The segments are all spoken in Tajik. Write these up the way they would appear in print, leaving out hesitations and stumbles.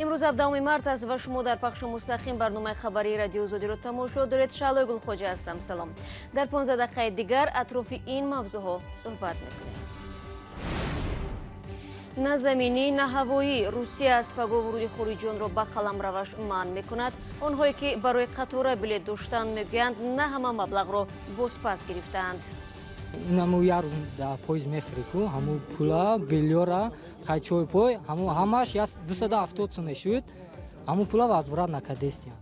Имрӯз 17 март аст ва шумо дар пахши мустақим барномаи хабарии Радиои Озодиро тамошо доред. Шаълои Гулхоҷа ҳастам. Салом. Дар 15 дақиқаи дигар атрофи ин мавзӯъҳо суҳбат мекунем. На заминӣ, на ҳавоӣ. Русия аз паго вуруди хориҷиёнро ба қаламраваш манъ мекунад. Онҳое ки барои қатора билет доштанд, мегӯянд, на ҳама маблағро бозпас гирифтаанд. Инаму як рӯз дар поезд мехӯрӣ ку, ҳамун пула билёра хай чой пой, ҳамун ҳамаш 270 сум мешуд, ҳамун пула возврат накардестиям.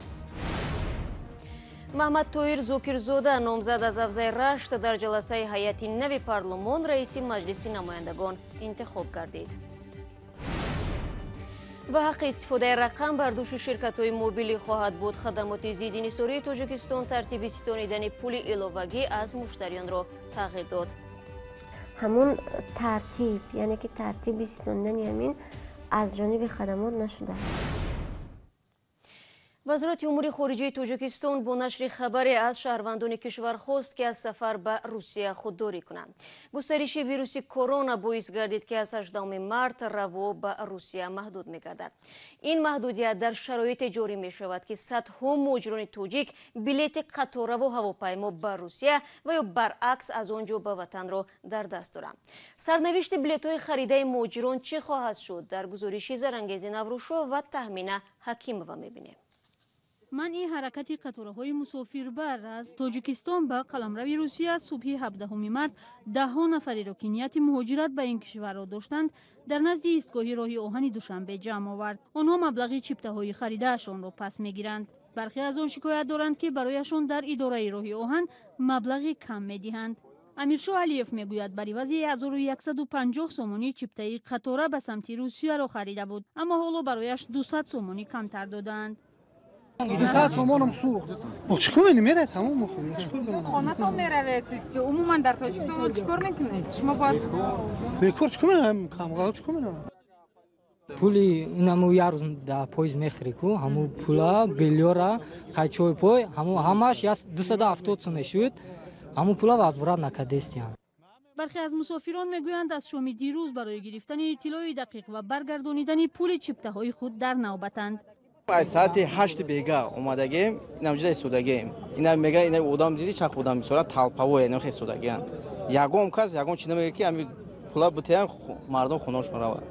Маҳмад Тоир Зокирзода, номзад аз ҳавзаи Рашт, дар ҷаласаи ҳайати нави парлумон раиси Маҷлиси намояндагон интихоб гардид. Ва ҳаққи истифодаи рақам бар дӯши ширкатҳои мобилӣ хоҳад буд. Хадамоти зидди инҳисории Тоҷикистон тартиби ситонидани пули иловагӣ аз муштариёнро тағйир дод. Ҳамун тартиб, яъне ки тартиби ситонидани ҳамин аз ҷониби хадамот нашудааст. Вазорати умури хориҷаи Тоҷикистон бо нашри хабаре аз шаҳрвандони кишвар хост, ки аз сафар ба Русия худдорӣ кунанд. Густариши вируси корона боис гардид, ки аз 18 март раво ба Русия маҳдуд мегардад. Ин маҳдудият дар шароите ҷорӣ мешавад, ки садҳо муҳоҷирони тоҷик билети қатораву ҳавопаймо ба Русия ва ё баръакс аз он ҷо ба ватанро дар даст доранд. Сарнавишти билетҳои харидаи муҳоҷирон чӣ хоҳад шуд? Дар гузориши Зарангези Наврӯшо ва Таҳмина Ҳакимова мебинем. Манъи ҳаракати қатораҳои мусофирбар аз Тоҷикистон ба қаламрави Русия субҳи 17 март даҳҳо нафареро, ки нияти муҳоҷират ба ин кишварро доштанд, дар назди истгоҳи роҳи оҳани Душанбе ҷамъ овард. Онҳо маблағи чиптаҳои харидаашонро пас мегиранд. Бархе аз он шикоят доранд, ки барояшон дар идораи роҳи оҳан маблағи кам медиҳанд. Амиршоҳ Алиев мегӯяд, бар ивази 1150 сомонӣ чиптаи қатора ба самти Русияро харида буд, аммо ҳоло барояш 200 сомонӣ камтар додаанд. 200 сомонам сӯхт. Чӣ кор менӣ? Меравед, тамом мехӯред. Чӣ кор менӣ? Хонатон меравед. Умуман дар Тоҷикистон чӣ кор мекунед? Шумо бояд бекор чӣ кор менам? Камғала чӣ кор менам? Пули инаму як рӯз дар поезд мехӯрӣ ку, ҳамун пула билёра хай чой пой, ҳамун ҳамаш 270 сум мешуд, ҳамун пула возврат накардестиям. Бархе аз мусофирон мегӯянд, аз шоми дирӯз барои гирифтани иттилои дақиқ ва баргардонидани пули чиптаҳои худ дар навбатанд. Аз соати 8 бега омадагем, инам ҷида истодагем. Ина мега, ина одам диди, чанд одам бисёра толпаво, ина хел истодагианд. Ягон кас ягон чи намега, ки ами пула бутеян, мардум хонашон равад.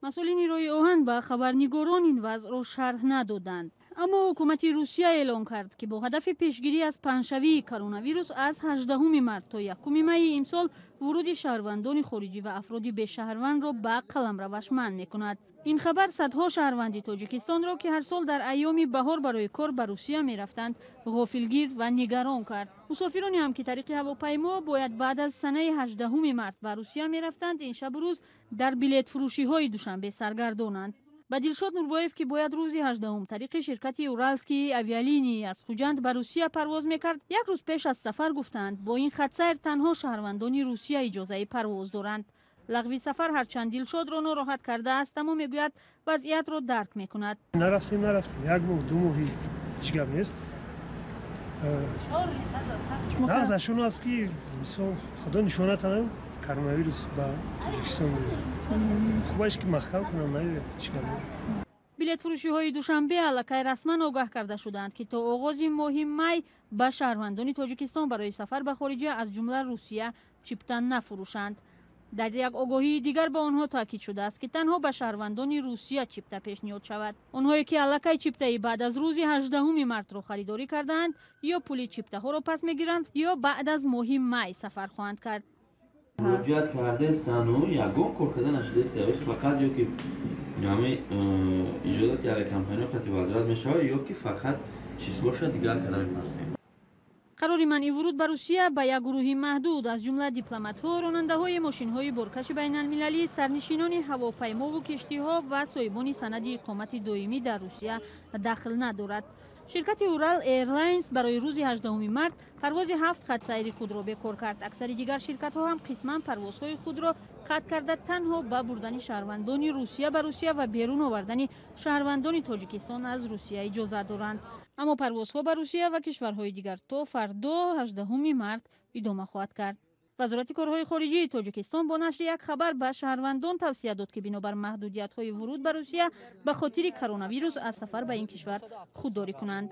Масъулини роҳи оҳан ба хабарнигорон ин вазъро шарҳ надоданд. Аммо ҳукумати Русия эълон кард, ки бо ҳадафи пешгирӣ аз паҳншавии коронавирус аз 18 март то 1 майи имсол вуруди шаҳрвандони хориҷӣ ва афроди бешаҳрвандро ба қаламраваш манъ мекунад. Ин хабар садҳо шаҳрванди Тоҷикистонро, ки ҳар сол дар айёми баҳор барои кор ба Русия мерафтанд, ғофилгир ва нигарон кард. Мусофироне ҳам, ки тариқи ҳавопаймо бояд баъд аз санаи 18 март ба Русия мерафтанд, ин шабу рӯз дар билетфурӯшиҳои Душанбе саргардонанд. Ба Дилшод Нурбоев, ки бояд рӯзи 18 тариқи ширкати Уральские авиалинии аз Хуҷанд ба Русия парвоз мекард, як рӯз пеш аз сафар гуфтанд, бо ин хатсайр танҳо шаҳрвандони Русия иҷозаи парвоз доранд. Лағви сафар ҳарчанд Дилшодро нороҳат кардааст, аммо мегӯяд, вазъиятро дарк мекунад. Нарафтем, нарафтем, як моҳ, 2 моҳи ҳеҷ гап нест. Нағзашон аст, ки мисол худо нишонатана коронавирус ба Тоҷикистон меояд. Хубаш ки маҳкам кунам, наояд, ҳеҷ гап нест. Билетфурӯшиҳои Душанбе аллакай расман огаҳ карда шудаанд, ки то оғози моҳи май ба шаҳрвандони Тоҷикистон барои сафар ба хориҷа, аз ҷумла Русия, чипта нафурӯшанд. Дар як огоҳии дигар ба онҳо таъкид шудааст, ки танҳо ба шаҳрвандони Русия чипта пешниҳод шавад. Онҳое ки аллакай чиптаи баъд аз рӯзи 18 мартро харидорӣ кардаанд, ё пули чиптаҳоро пас мегиранд, ё баъд аз моҳи май сафар хоҳанд кард. Муроҷиат кардастану ягон кор карда нашудааст, фақат ё ки ҳами иҷозати авиакомпаниё қати возврат мешавад, ё ки фақат числоша дигар карда мепартоем. Қарори манъи вуруд ба Русия ба як гурӯҳи маҳдуд, аз ҷумла дипломатҳо, ронандаҳои мошинҳои боркаши байналмилалӣ, сарнишинони ҳавопаймову киштиҳо ва соҳибони санади иқомати доимӣ дар Русия дахл надорад. Ширкати Урал Эйрлайнс барои рӯзи 18 март парвози ҳафт хатсайри худро бекор кард. Аксари дигар ширкатҳо ҳам қисман парвозҳои худро қатъ карда, танҳо ба бурдани шаҳрвандони Русия ба Русия ва берун овардани шаҳрвандони Тоҷикистон аз Русия иҷозат доранд. Аммо парвозҳо ба Русия ва кишварҳои дигар то фардо, 18 март, идома хоҳад кард. Вазорати корҳои хориҷии Тоҷикистон бо нашри як хабар ба шаҳрвандон тавсия дод, ки бинобар маҳдудиятҳои вуруд ба Русия ба хотири коронавирус аз сафар ба ин кишвар худдорӣ кунанд.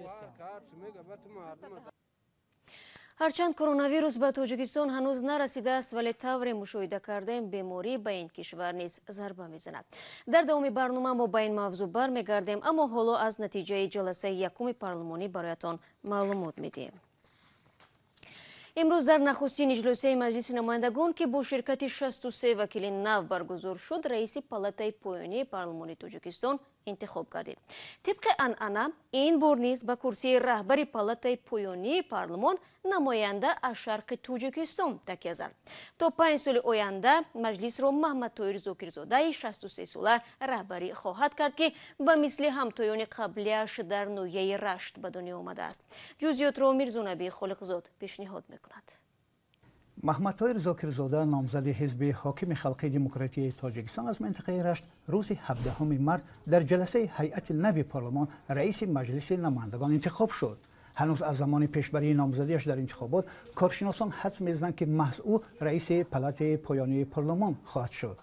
Ҳарчанд коронавирус ба Тоҷикистон ҳанӯз нарасидааст, вале тавре мушоҳида кардем, беморӣ ба ин кишвар низ зарба мезанад. Дар давоми барнома мо ба ин мавзӯъ бармегардем, аммо ҳоло аз натиҷаи ҷаласаи якуми парлумонӣ бароятон маълумот медиҳем. Имрӯз дар нахустин иҷлосияи Маҷлиси намояндагон, ки бо ширкати 63 вакили нав баргузор шуд, раиси палатаи поёнии парлумони Тоҷикистон интихоб гардид. Тибқи анъана, ин бор низ ба курсии раҳбари палатаи поёнии парлумон намоянда аз шарқи Тоҷикистон такя зад. То 5 соли оянда маҷлисро Маҳмадтоир Зокирзодаи 63-сола раҳбарӣ хоҳад кард, ки ба мисли ҳамтоёни қаблияш дар ноҳияи Рашт ба дунё омадааст. Ҷузъиётро Мирзонаби Холиқзод пешниҳод мекунад. Маҳмадтоир Зокирзода, номзади ҳизби ҳокими халқи демократии Тоҷикистон аз минтақаи Рашт, рӯзи 17 март дар ҷаласаи ҳайати нави парлумон раиси маҷлиси намояндагон интихоб шуд. Ҳанӯз аз замони пешбарии номзадиаш дар интихобот коршиносон ҳадс мезананд, ки маҳз ӯ раиси палатаи поёнии парлумон хоҳад шуд.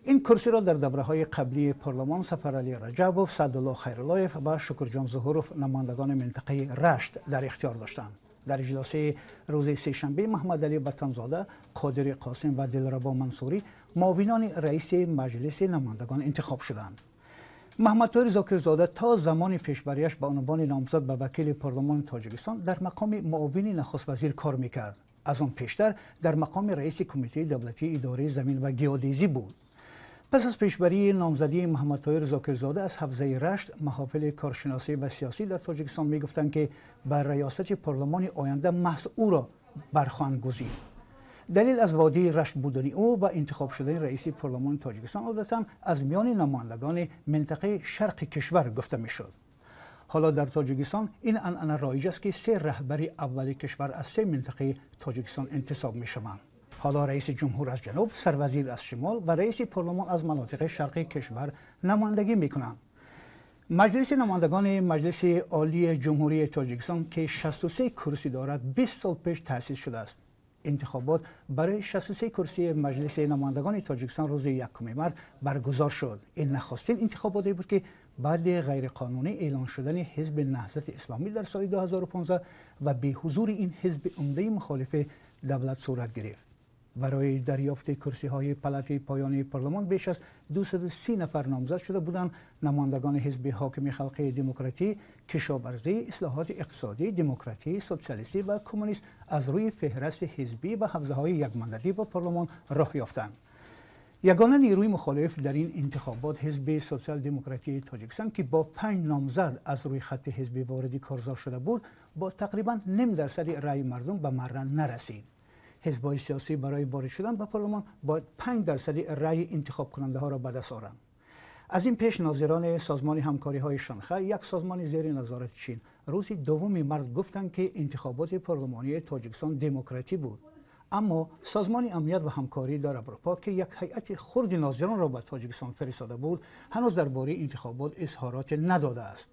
Ин курсиро дар давраҳои қаблии парлумон Сафаралӣ Раҷабов, Саъдулло Хайруллоев ва Шукрҷон Зуҳуров, намояндагони минтақаи Рашт, дар ихтиёр доштанд. Дар иҷлосаи рӯзи сешанбе Маҳмадалӣ Ватанзода, Қодири Қосим ва Дилрабо Мансурӣ муовинони раиси маҷлиси намояндагон интихоб шуданд. Маҳмадтоир Зокирзода то замони пешбарияш ба унвони номзад ба вакили парлумони Тоҷикистон дар мақоми муовини нахуствазир кор мекард. Аз он пештар дар мақоми раиси кумитаи давлатии идораи замин ва геодезӣ буд. Пас аз пешбарии номзадии Маҳмадтоир Зокирзода аз ҳавзаи Рашт, маҳофили коршиносӣ ва сиёсӣ дар Тоҷикистон мегуфтанд, ки ба раёсати парлумони оянда маҳз ӯро бархоҳанд гузид. Далел аз водии Рашт будани ӯ ва интихоб шудани раиси парлумони Тоҷикистон одатан аз миёни намояндагони минтақаи шарқи кишвар гуфта мешуд. Ҳоло дар Тоҷикистон ин анъана роиҷ аст, ки се раҳбари аввали кишвар аз се минтақаи Тоҷикистон интисоб мешаванд. Ҳоло раиси ҷумҳур аз ҷануб, сарвазир аз шимол ва раиси парлумон аз манотиқи шарқи кишвар намояндагӣ мекунанд. Маҷлиси намояндагони Маҷлиси Олии Ҷумҳурии Тоҷикистон, ки 63 курсӣ дорад, 20 сол пеш таъсис шудааст. Интихобот барои 63 курсии Маҷлиси намояндагони Тоҷикистон рӯзи 1 март баргузор шуд. Ин нахустин интихоботе буд, ки баъди ғайриқонунӣ эълон шудани ҳизби Наҳзати Исломӣ дар соли 2015 ва беҳузури ин ҳизби умдаи мухолифи давлат сурат гирифт. Барои дарёфти курсиҳои палатаи поёнии парлумон беш аз 230 нафар номзад шуда буданд. Намояндагони ҳизби ҳокими халқии демократӣ, кишоварзӣ, ислоҳоти иқтисодӣ, демократӣ, социалистӣ ва коммунист аз рӯи феҳрасти ҳизбӣ ва ҳавзаҳои якмандатӣ ба парлумон роҳ ёфтанд. Ягона нерӯи мухолиф дар ин интихобот ҳизби социал-демократии Тоҷикистон, ки бо 5 номзад аз рӯи хатти ҳизбӣ вориди корзор шуда буд, бо тақрибан 0.5% раъи мардум ба марра нарасид. Ҳизбҳои сиёсӣ барои ворид шудан ба парлумон бояд 5% раъи интихобкунандаҳоро ба даст оранд. Аз ин пеш нозирони созмони ҳамкориҳои Шанхай, як созмони зери назорати Чин, рӯзи 2 март гуфтанд, ки интихоботи парлумонии Тоҷикистон демократӣ буд. Аммо созмони амният ва ҳамкорӣ дар Аврупо, ки як ҳайати хурди нозиронро ба Тоҷикистон фиристода буд, ҳанӯз дар бораи интихобот изҳороте надодааст.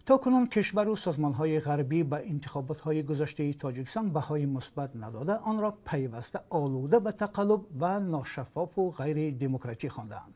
То кунун кишвару созмонҳои ғарбӣ ба интихоботҳои гузаштаи Тоҷикистон баҳои мусбат надода, онро пайваста олуда ба тақаллуб ва ношаффофу ғайридемократӣ хондаанд.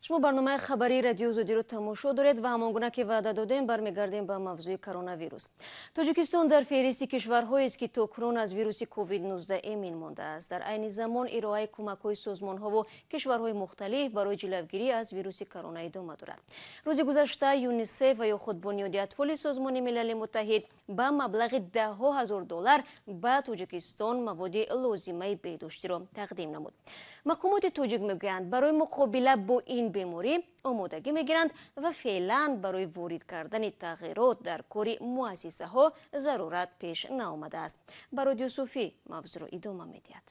Шумо барномаи хабарии радио Озодиро тамошо доред ва ҳамон гуна ки ваъда додем, бармегардем ба мавзӯи коронавирус. Тоҷикистон дар феҳристи кишварҳоест, ки то кунун аз вируси COVID-19 эмин мондааст. Дар айни замон ироаи кӯмакҳои созмонҳову кишварҳои мухталиф барои ҷилавгирӣ аз вируси корона идома дорад. Рӯзи гузашта ЮНИСЕФ ва ё худ Бунёди атфоли Созмони Милали Муттаҳид ба маблағи даҳҳо ҳазор доллар ба Тоҷикистон маводи лозимаи беҳдоштиро тақдим намуд. Мақомоти тоҷик мегӯянд, барои муқобила бо ин беморӣ омодагӣ мегиранд ва феълан барои ворид кардани тағйирот дар кори муассисаҳо зарурат пеш наомадааст. Барод Юсуфӣ мавзӯъро идома медиҳад.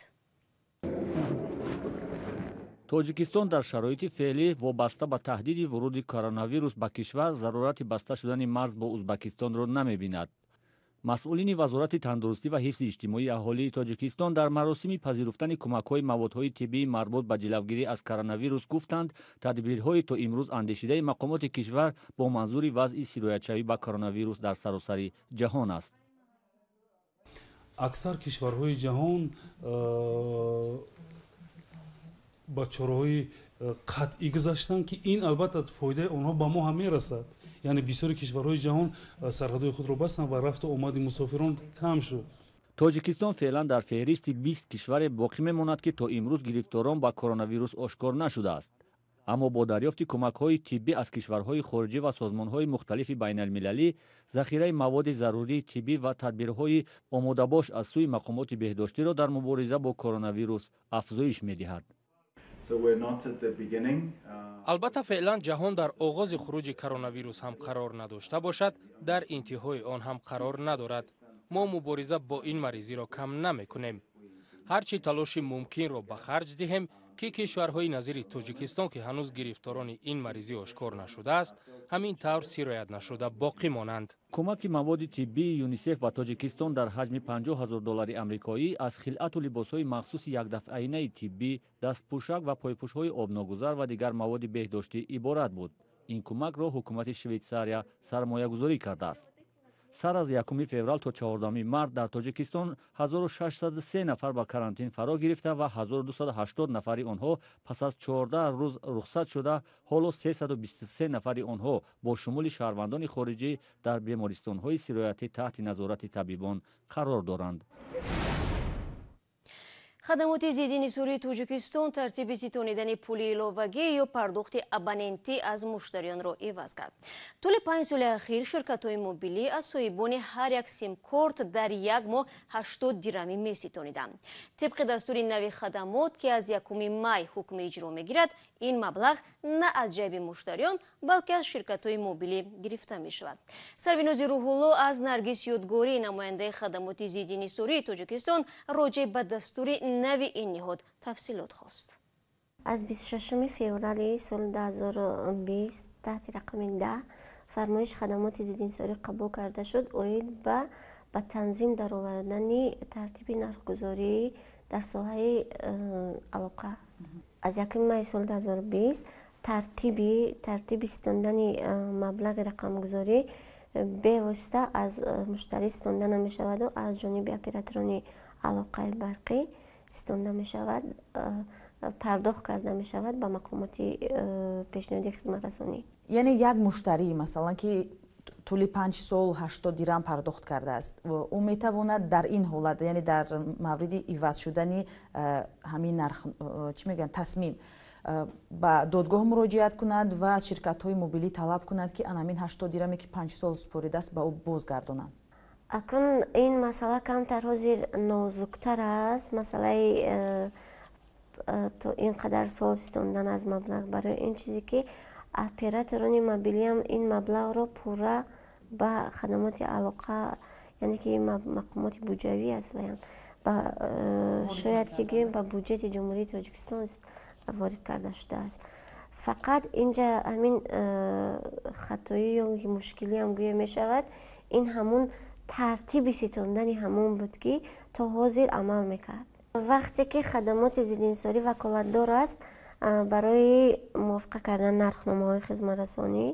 Тоҷикистон дар шароити феълӣ вобаста ба таҳдиди вуруди коронавирус ба кишвар зарурати баста шудани марз бо Узбакистонро намебинад. Масъулини Вазорати тандурустӣ ва ҳифзи иҷтимоии аҳолии Тоҷикистон дар маросими пазируфтани кӯмакҳои маводҳои тиббии марбут ба ҷилавгирӣ аз коронавирус гуфтанд, тадбирҳои то имрӯз андешидаи мақомоти кишвар бо манзури вазъи сироятшавӣ ба коронавирус дар саросари ҷаҳон аст. Аксар кишварҳои ҷаҳон ба чораҳои қатъӣ гузаштанд, ки ин албатта фоидаи онҳо ба мо ҳам мерасад. Яъне бисёри кишварҳои ҷаҳон сарҳадҳои худро бастанд ва рафту омади мусофирон кам шуд. Тоҷикистон феълан дар феҳристи 20 кишваре боқӣ мемонад, ки то имрӯз гирифторон ба коронавирус ошкор нашудааст. Аммо бо дарёфти кӯмакҳои тиббӣ аз кишварҳои хориҷӣ ва созмонҳои мухталифи байналмилалӣ, захираи маводи зарурии тиббӣ ва тадбирҳои омодабош аз сӯи мақомоти беҳдоштиро дар мубориза бо коронавирус афзоиш медиҳад. Албатта, феълан ҷаҳон дар оғози хуруҷи коронавирус ҳам қарор надошта бошад, дар интиҳои он ҳам қарор надорад. Мо мубориза бо ин маризиро кам намекунем. Ҳар чӣ талоши мумкинро ба харҷ диҳем, ки кишварҳои назири Тоҷикистон, ки ҳанӯз гирифторони ин маризӣ ошкор нашудааст, ҳамин тавр сироят нашуда боқӣ монанд. Кӯмаки маводи тиббии ЮНИСЕФ ба Тоҷикистон дар ҳаҷми 50 000 доллари амрикоӣ аз хилъату либосҳои махсуси якдафъаинаи тиббӣ, дастпӯшак ва пойпӯшҳои обногузар ва дигар маводи беҳдоштӣ иборат буд. Ин кӯмакро ҳукумати Швейтсария сармоягузорӣ кардааст. Сар аз 1 феврал то 14 март дар Тоҷикистон 1603 нафар ба карантин фаро гирифта ва 1280 нафари онҳо пас аз 14 рӯз рухсат шуда, ҳоло 323 нафари онҳо бо шумули шаҳрвандони хориҷӣ дар бемористонҳои сироятӣ таҳти назорати табибон қарор доранд. Хадамоти зидди нисории Тоҷикистон тартиби ситонидани пули иловагӣ ё пардохти абонентӣ аз муштариёнро иваз кард. Тӯли 5 соли ахир ширкатҳои мобилӣ аз соҳибони ҳар як симкорт дар як моҳ 80 дирамӣ меситониданд. Тибқи дастури нави хадамот, ки аз 1 май ҳукми иҷро мегирад, ин маблағ на аз ҷайби муштариён, балки аз ширкатҳои мобилӣ гирифта мешавад. Сарвинози Рӯҳулло аз Наргиз Ёдгорӣ, намояндаи хадамоти зидди нисории Тоҷикистон, роҷеъ ба дастури нави ин ниҳод тафсилот хост. Аз 26 феврали соли 2020 таҳти рақами 10 фармоиши хадамоти зиддинҳисорӣ қабул карда шуд оид ба танзим даровардани тартиби нархгузорӣ дар соҳаи алоқа. Аз 1 майи соли 2020 тартиби ситондани маблағи рақамгузорӣ бевосита аз муштарӣ ситонда намешаваду аз ҷониби операторони алоқаи барқӣ ситонда мешавад, пардохт карда мешавад ба мақомоти пешниҳоди хизматрасонӣ. Яъне як муштарӣ, масалан, ки тӯли 5 сол 80 дирам пардохт кардааст, ӯ метавонад дар ин ҳолат, яъне дар мавриди иваз шудани ҳамин нарх, чӣ мегӯянд, тасмим, ба додгоҳ муроҷиат кунад ва аз ширкатҳои мобилӣ талаб кунад, ки ана ҳамин 80 дираме, ки 5 сол супоридааст, ба ӯ бозгардонанд? Акун ин масъала камтар ҳозир нозуктар аст. Масъалаи то ин қадар сол ситондан аз маблағ барои ин чизе, ки операторони мобилиам ин маблағро пурра ба хадамоти алоқа, яъне ки мақомоти буҷавӣ аст, ваям ба шояд ки гӯем, ба буҷети Ҷумҳурии Тоҷикистон ворид карда шудааст. Фақат инҷа ҳамин хатоӣ ё мушкилиам гӯя мешавад, ин ҳамун тартиби ситондани ҳамон буд, ки то ҳозир амал мекард. Вақте ки хадамоти зиддинҳисорӣ ваколатдор аст барои мувофиқа кардан нархномаҳои хизматрасонӣ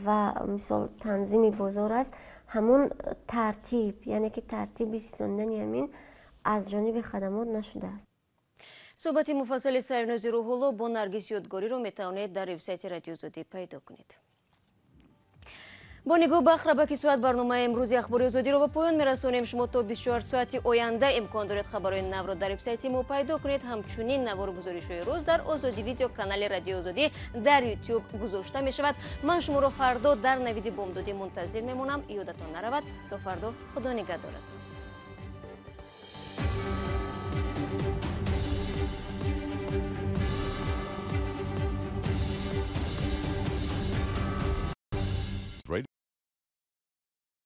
ва мисол танзими бозор аст, ҳамун тартиб, яъне ки тартиби ситондани ҳамин аз ҷониби хадамот нашудааст. Суҳбати муфассали Сарвинози Рӯҳулло бо Наргиз Ёдгориро метавонед дар вебсайти Радиои Озодӣ пайдо кунед. Бо нигоҳ ба храбаки соат барномаи имрӯзи Ахбори Озодиро ба поён мерасонем. Шумо то 24 соати оянда имкон доред хабарҳои навро дар вебсайти мо пайдо кунед. Ҳамчунин навору гузоришҳои рӯз дар Озодӣ Видео, канали Радиои Озодӣ дар Ютуб гузошта мешавад. Ман шуморо фардо дар Навиди бомдодӣ мунтазир мемонам. Ёдатон наравад, то фардо Худо нигаҳдоратон.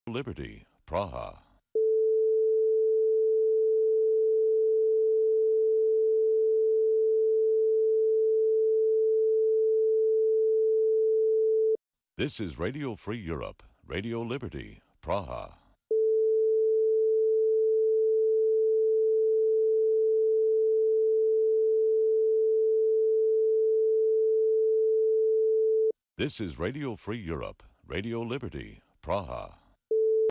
Liberty, Praha. This is Radio Free Europe, Radio Liberty, Praha. This is Radio Free Europe, Radio Liberty, Praha.